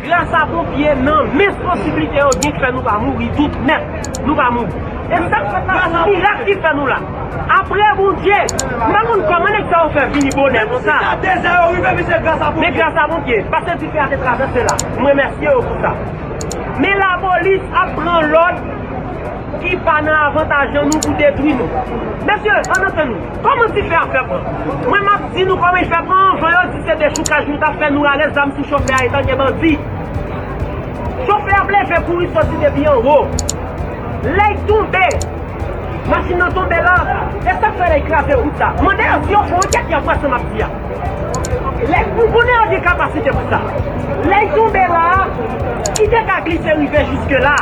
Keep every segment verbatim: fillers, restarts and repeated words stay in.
Gras a Bondye, nan mens posiblite yo gen k fè nou pa mouri tout nèt. Nou pa mouri. E sa k fèt la, se mirak ki fè nou la. Apre Bondye, m pa konn kòman nèg sa yo fè vini bonè konsa. Men gras a Bondye, paske dife a te travèse la. M remèsye yo pou sa. Men lapolis ap pran lòd ki pa nan avantaj an nou pou detwi nou. Mesye, ann antann nou. Kòman dife a fè pran? Mwen m ap di nou kòman l fè pran, anvan yo di se dechoukaj nou t ap fè, nou rale zam sou chofè a etan gen bandi. Chofè a ap leve kouri soti depi anwo. Lè l tonbe, machin nan tonbe la, e sa k fè lè l kraze wout sa. Mande yo si yo fè ankèt y ap wè sa m ap di a. Lè, m konnen yo gen kapasite pou sa. Lè l tonbe la, ki te ka glise rive jiske la.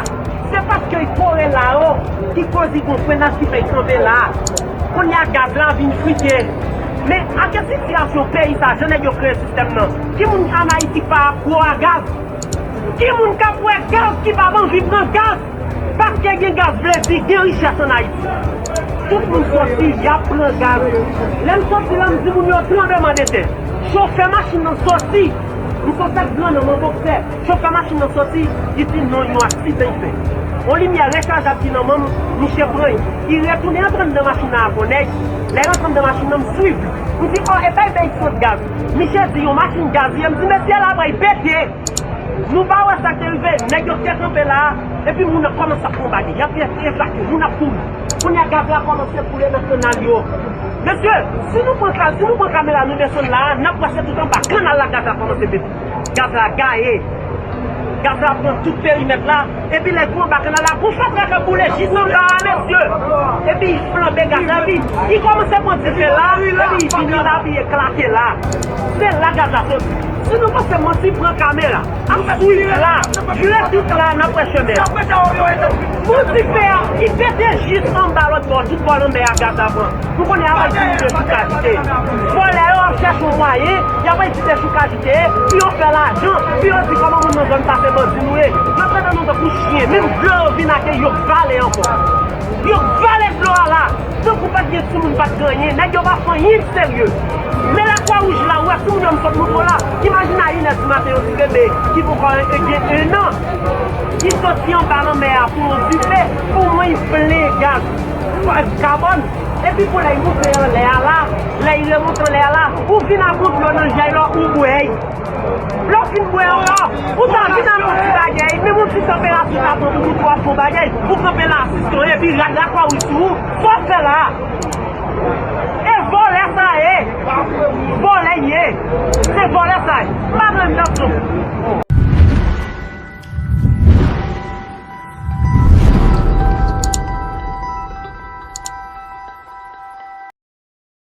Se paske l kore la yo ki koz li gon frennaj ki fè l kanpe la. Kounye a gaz la vin frite. Men ak sitiyasyon peyi sa, jan nèg yo kreye sistèm nan, ki moun ann Ayiti k pa akwo a gaz? Ki moun k ap wè gaz ki p ap anvi pran gaz? Paske gen gaz vle di gen richès ann Ayiti. Tout moun soti, y ap pran gaz. Lè m soti la, m di moun yo tranblemanntè. Chofè machin nan soti. M soti ak gran nan men bòksè. Chofè machin nan soti, li di non, yon aksidan l fè. Yon limyè rechajab ki nan men m, misye pran l. Li retounen antre anndan machin nan avè yon nèg. Lè l antre anndan machin nan, m swiv li. M di, o, e pa Uber Eats sot gaz. Misye di yon machin gaz ye. M di, mesye la pral pete. Nou pa wè sa k te rive. Nèg yo te kanpe la, epi moun nan kòmanse ap pran bagay. Y ap evakye, moun ap kouri. Kounye a gaz la kòmanse koule nan kanal yo. Mesye, si nou pran ka-, si nou pran kamera nou desann la a, n ap wè se tout anba kanal la gaz la kòmanse pete. Gaz la gaye. Gaz la pran tout perimèt la. Epi lè tou anba kanal la, gon fatra k ap boule jis anba a, mesye. Epi l flanbe gaz la, epi li kòmanse pran dife la, epi li vini la, epi l eklate la. Se la gaz la soti. Si nou panse manti, pran kamera. Ap swiv la. Jwe tout la, n ap wè chemen an. Pou dife a, li pete jis anba lòt bò, tout bò lanmè a gaz la pran. Nou konnen y ap di dechoukaj te. Vòlè yo ap chèche yon mwayen, y ap di dechoukaj te, pou yo fè lajan, pou yo di kòman moun nan zòn sa se bandi nou ye. N ap tande nou tankou chen, menm vle yo vin ak yo k vale ankò. Yo k vale dlo a la. Tankou pa t gen timoun, pa t gen anyen. Nèg yo pa fè anyen k serye. Men Lakwa Wouj la, ou wè timoun yo m sot montre w la. Imajine a inè di maten yon ti bebe ki poko gen en an. Li soti anba lanmè a pou yon dife, pou mwen li plen gaz, gaz kabòn. Epi pou lè li monte anlè a la, lè li remonte anlè a la, ou vin ak yon dlo nan je l ou bwè l. Lè w fin bwè ankò, ou ta vin ak yon ti bagay, menm yon ti tanperati w ta pran pou ou fè yon bagay, ou kanpe la asiste w, epi rad Lakwa Wouj sou ou, sa w fè la a? E vòlè sa ye, vòlè ye, se vòlè sa ye, pa gen lòt non.